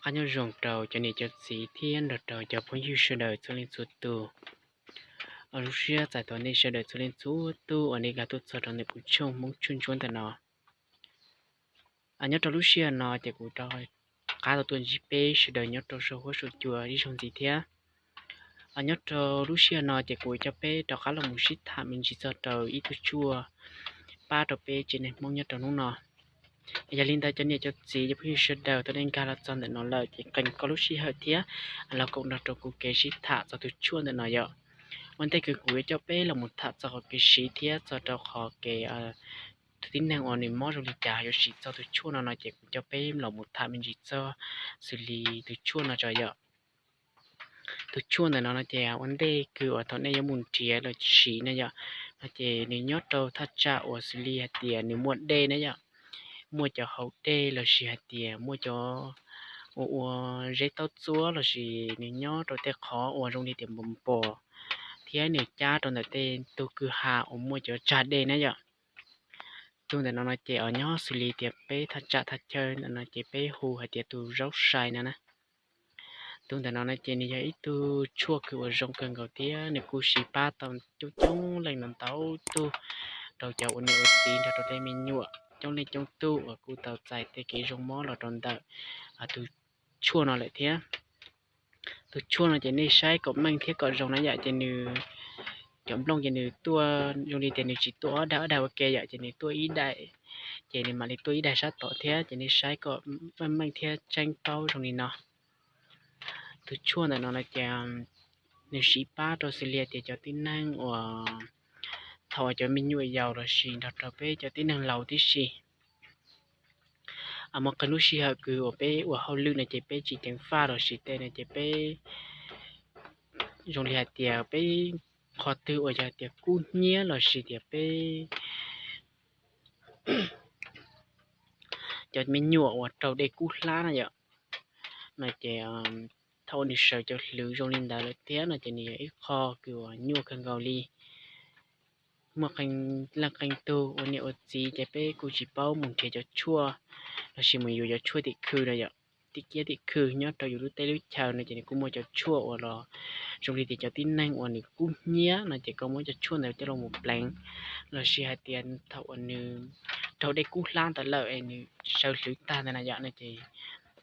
qab nyob zoo rau cov niam cov txiv thiab nrog rau cov phooj ywg sawv daws txhua leej txhua tus. Lub siab txais tos nej sawv daws txhua leej txhua tus uas nej nkag tuaj txog rau ntawm kuv tshooj Hmoob Tshuaj Ntsuab ntawm no. Nyob rau lub sij hawm no ces kuv rov qab tau tuaj ntsib peb sawv daws nyob rau saum huab saum cua ib zaug ntxiv thiab. Nyob rau lub sij hawm no ces kuv coj peb rov qab los mus sib tham me ntsis txog rau ib tug tshuaj pab rau peb tsev neeg Hmoob nyob rau hnub no. Yog li ntawd cov niam cov txiv cov phooj ywg sawv daws tau nej nkag los txog ntawm no lawm ces qee koj lub sij hawm thiab los koom nrog rau kuv kev sib tham txog tus tshuaj ntawm no yom. Ua ntej kws kuv yuav coj peb los mus tham txog qhov kev siv thiab txog rau qhov kev tus tib neeg uas nws mob zoo li cas yuav siv txog tus tshuaj no no ces kuv coj peb los mus tham me ntsis txog xws li tus tshuaj no tso yom. Tus tshuaj ntawm no no ces ua ntej kws uas thaum nej yuav mus nrhiav los siv na yom, no ces nws nyob rau thaj tsam uas xws li hais tias nws muaj dej na yom, muaj cov hauv dej lossis hais tias muaj cov ua ua zeb taub txuab lossis nws nyob rau tej qhov uas zoo li tias npos npos thiab nws cab rau ntawm tej tug kwj ha uas muaj cov tsag dej na yom. Tug ntawm no no ces nyob xws li tias peb thaj tsam thaj chaw ntawm no ces peb hu hais tias tus zaub sai no na. Tus ntawm no no ces nws yog ib tug tshuaj kws uas zoo kawg nkaus thiab nws kuj siv pab tau coob coob leej no ntau tug rau cov ua niam ua txiv nrog rau tej me nyuam coob leej coob tug uas kuj tau txais tej kev zoo mob los rau ntawm tus tshuaj no lawm thiab. Tus tshuaj no ces nej saib kom meej thiab kom zoo na yom, ces nws cov nplooj ces nws tuaj zoo li tias nws tsis tuaj ob daim ob daim ua ke yom, ces nws tuaj ib daim, ces nws mam li tuaj ib daim sab tom thiab, ces nej saib kom meej meej thiab tseeb paub zoo li no. Tus tshuaj ntawm no no ces nws siv pab rau xws li tias cov tib neeg uas thaum uas cov me nyuam yaus lossis nrog rau peb cov tib neeg laus tib si. Muaj qee lub sij hawm kws uas peb ua hauj lwm no ces peb tsis ceev faj lossis tej no ces peb zoo li hais tias peb qhov twg uas yog tias kub hnyiab lossis tias peb cov me nyuam uas raug dej kub hlab na yom, no ces thaum uas nws sawv cov hlwv zoo li ntawd lawm thiab no ces nws yog ib qho kws uas nyuaj kawg nkaus li. Muaj qee leej qee tug ua niam ua txiv ces peb kuj tsis paub mus nrhiav cov tshuaj lossis mus yuav cov tshuaj tim khw no yom, tim kiab tim khw nyob rau yus lub teb lub chaw no ces nws kuj muaj cov tshuaj uas los zoo li tias cov tib neeg uas nws kub hnyiab no ces koj muab cov tshuaj ntawd coj los mus pleev, lossis hais tias thaum uas nws raug dej kub hlab ntawd lawm es nws sawv hlwv tag ntawd na yom, no ces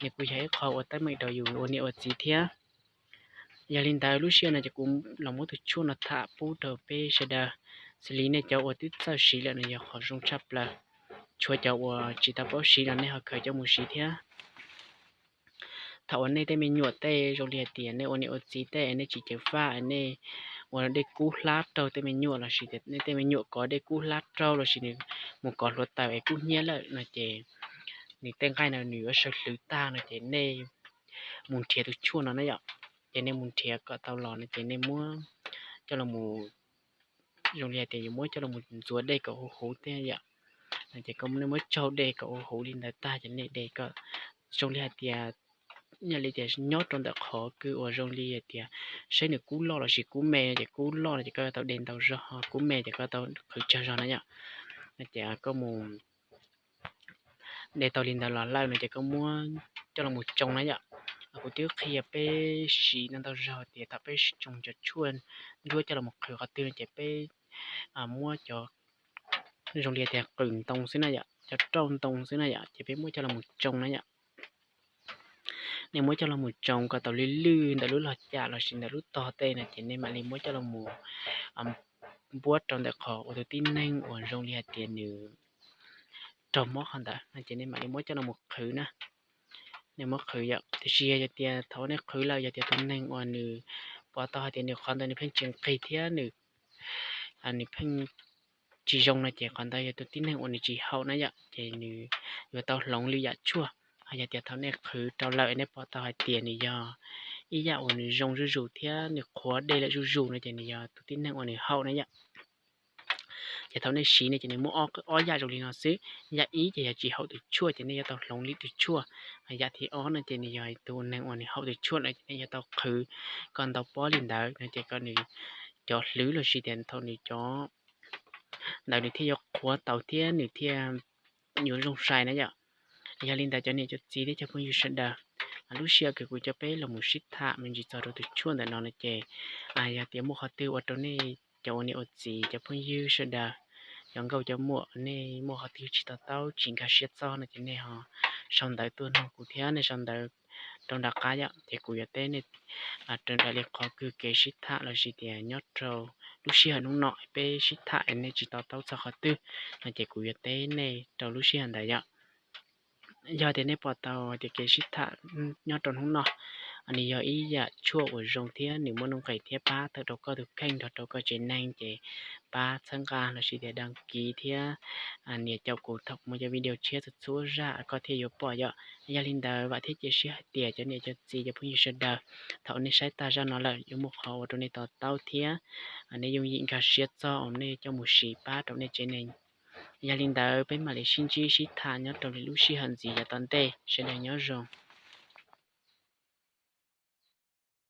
nws kuj yog ib qho ua teeb meem rau yus ua niam ua txiv thiab. Yog li ntawd lub sij hawm no ces kuv los muab tus tshuaj no tham pub rau peb sawv daws. Xws li nej cov uas twb txawj siv lawm no yog qhov zoo tshaj plaws, tshuav cov uas tsis tau paub siv los nej ho khaws coj mus siv thiab. Thaum uas nej tej me nyuam tej zoo li hais tias nej ua niam ua txiv tej nej tsis ceev faj, nej ua dej kub hlab raug tej me nyuam lossis tias nej tej me nyuam kov dej kub hlab raug lossis nws mus kov hluav taws es kub hnyiab lawm no ces nws tej nqaij no nws yuav sawv hlwv tag no ces nej mus nrhiav tus tshuaj no na yom. Ces nej mus nrhiav kom tau los no ces nej muab coj los mus, zoo li hais tias yuav muab coj los mus ntxuav dej kom huv huv tej yom. No ces nej muab tsaug dej kom huv huv li ntawd tag ces nej de kom zoo li hais tias, yog li tias nyob rau ntawm qhov kws uas zoo li hais tias saib nws kub loj lossis kub me no ces kub loj no ces koj yuav tau de ntau zog, kub me ces koj tau qhwv tsawg zog na yom. No ces koj mus de tau li ntawd los lawm no ces koj muab coj los mus tsoo na yom. Kuv twb qhia peb siv no ntau zog tias thaum peb tsoo cov tshuaj ntsuab coj los mus qhwv qhov twg no ces peb muab cov zoo li tias qws ntoo xwb na yom, cov rauj ntoo xwb na yom, ces peb muab coj los mus tsoo na yom. Nej muab coj los mus tsoo kom tau lwj lwj ntawm lub log cam lossis ntawm lub tog tej no ces nej mam li muab coj los mus npuab rau ntawm qhov uas tus tib neeg uas zoo li hais tias nws raug mob qhov ntawd no ces nej mam li muab coj los mus qhwv na. Nej muab qhwv yom, tiam sis yog tias thaum nej qhwv lawm yog tias tus neeg uas nws pom tau hais tias nws qhov ntawd nws pheej tsis nqig thiab nws nws pheej tsis zoo no ces qhov ntawd yog tus tib neeg uas nws tsis haum na yom, ces nws yuav tau hloov lwm yam tshuaj. Ho yog tias thaum nej qhwv rau lawm nej pom tau hais tias nws yog ib yam uas nws zoo zuj zus thiab nws qhuav dej lawm zuj zus no ces nws yog tus tib neeg uas nws haum na yom. Ces thaum nej siv no ces nws muaj ob yam zoo li no xwb. Yam ib ces yog tsis haum tus tshuaj ces nej yuav tau hloov lwm tus tshuaj. Yam thib ob no ces nws yog tus neeg uas nws haum tus tshuaj lawm ces nej yuav tau qhwv kom ntau pob li ntawd no ces kom nws cov hlwv lossis tias thaum nws cov ntawd nws thiaj yuav qhuav tau thiab nws thiaj yuav zoo sai na yom. Yog li ntawd cov niam cov txiv thiab cov phooj ywg sawv daws, Lub sij hawm kws kuv coj peb los mus sib tham me ntsis txog rau tus tshuaj ntawm no no ces yog tias muaj qhov twg ua rau nej cov ua niam ua txiv cov phooj ywg sawv daws, cov nkauj cov muam, nej muaj qhov twg tsis to taub tsis nkag siab txog no ces nej ho sau ntawv tuaj nug kuv thiab nej sau ntawv rau nram qab yom, ces kuv yuav teb nej raws nraim li qhov kws kev sib tham lossis tias nyob rau lub sij hawm hnub no peb sib tham nej tsis to taub txog qhov twg no ces kuv yuav teb nej rau lub sij hawm ntawd yom. Yog tias nej pom tau tias kev sib tham nyob rau hnub no nws yog ib yam tshuaj uas zoo thiab nws muaj nuj nqis thiab pab tawm rau koj tus kheej nrog rau koj tsev neeg ces pab txhawb nqa lossis tias dag kiv thiab nias caum kuv thaum kuv muaj cov video tshiab txhua txhua zaj koj thiaj yuav pom yom. Yog li ntawd vam thiab cia siab hais tias cov niam cov txiv cov phooj ywg sawv daws thaum nej saib tag zaj no lawm yuav muaj qhov ua rau nej to taub thiab nej yooj yim nkag siab txog uas nej coj mus siv pab rau nej tsev neeg. Yog li ntawd peb mam li sib ntsib sib tham nyob rau lwm lub sij hawm ntxiv yav tom ntej, sawv daws nyob zoo.